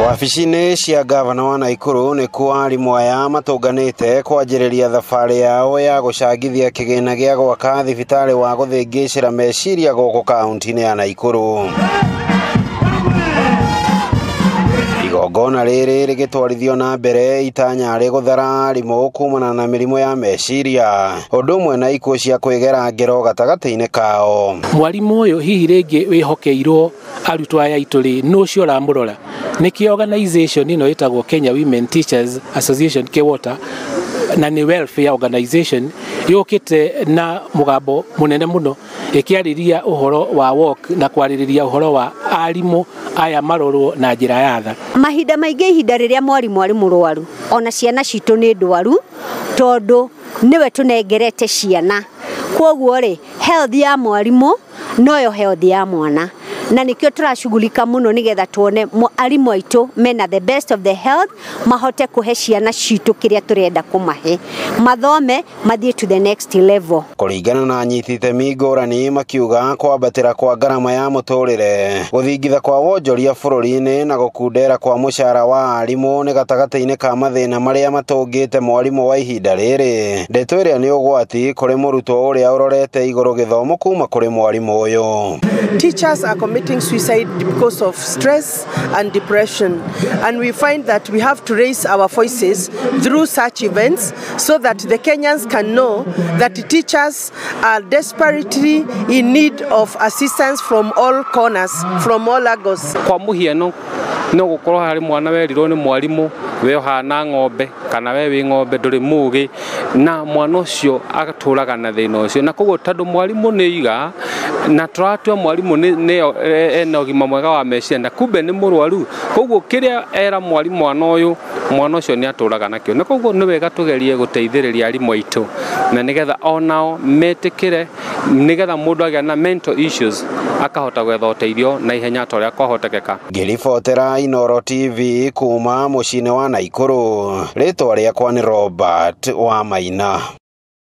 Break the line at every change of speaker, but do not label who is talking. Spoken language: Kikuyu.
Wabici-inĩ cia ngavana wa Naikuru nĩkuo arimũ aya matũnganĩte kwanjĩrĩria thabarĩ yao ya gũcangithia kĩgĩna gĩa gwaka thibitarĩ wa gũthĩngĩcĩra meciria gũkũ kaunti-inĩ ya Naikuru. Igongona rĩrĩ rĩgĩtwarithio na mbere itanya rĩgũthara arimũ kumana na mĩrimũ ya meciria ũndũ ũmwe na ikuũ cia kwĩgera ngero gatagatĩ-inĩ kao.
Mwarimu ũyũ hihi rĩngĩ wĩhokeirwo arutwo aya aitũ rĩ, nũ ũcio ũramũrora? Nĩkĩo organization ĩno ĩtagwo Kenya Women Teachers Association KEWOTA, na nĩ welfare organization yũkĩte na mũgambo mũnene mũno ĩkĩarĩria ũhoro wa walk na kwarĩrĩria ũhoro wa arimũ aya marorwo na njĩra ya tha.
Mahinda maingĩ ihinda rĩrĩa mwarimũ arĩ mũrwaru ona ciana citũ nĩ ndwaru tondũ nĩwe tũnengerete ciana, kwoguo rĩ health ya mwarimũ noyo health ya mwana, na nikio turashughulika muno nigetha tuone arimu aitu mena the best of the health mahote kuhe ciana citu kiria turenda kumahe mathome mathie to the next level.
Kuringana na anyiti itemi ngũrani makiuga kwambatĩra kwa ngarama ya mũtũrĩre, gũthingitha kwa wonjoria bũrũri-inĩ na gũkundera kwa mũcara wa arimũ nĩ gatagatĩ-inĩ ka mathĩna marĩa matũngĩte mwarimũ wa ihinda rĩrĩ. Ndeto ĩrĩa nĩ ũgwati kũrĩ mũrutwo ũrĩa ũrorete igũrũ gĩthomo kuma kũrĩ mwarimũ ũyũ.
Teachers are committing suicide because of stress and depression, and we find that we have to raise our voices through such events so that the Kenyans can know that teachers are desperately in need of assistance from all corners, from all angles.
Kwa muhiano no gukorwo hari mwana werirwo ni mwarimu we uhana ng'ombe kana we wi ng'ombe nduri mugi, na mwana ucio agaturaga na thina ucio, na koguo tondu mwarimu ni iga na turatua mwarimu ni ena ũgima mwega wa meciria na kumbe ni mũrwaru, koguo kiria era mwarimu mwana uyu mwana ucio ni aturaga nakio, na koguo ni wega tugerie guteithĩrĩria arimũ aitũ na nigetha onao metikire, nigetha mũndũ agĩa na mental issues akahota gwetha ũteithio na ihenya ta ũrĩa kwahotekeka.
Ngĩribotera Inooro TV kuma mũciĩ-inĩ wa Naikuru, rĩtwa rĩakwa nĩ Robert Wamaina.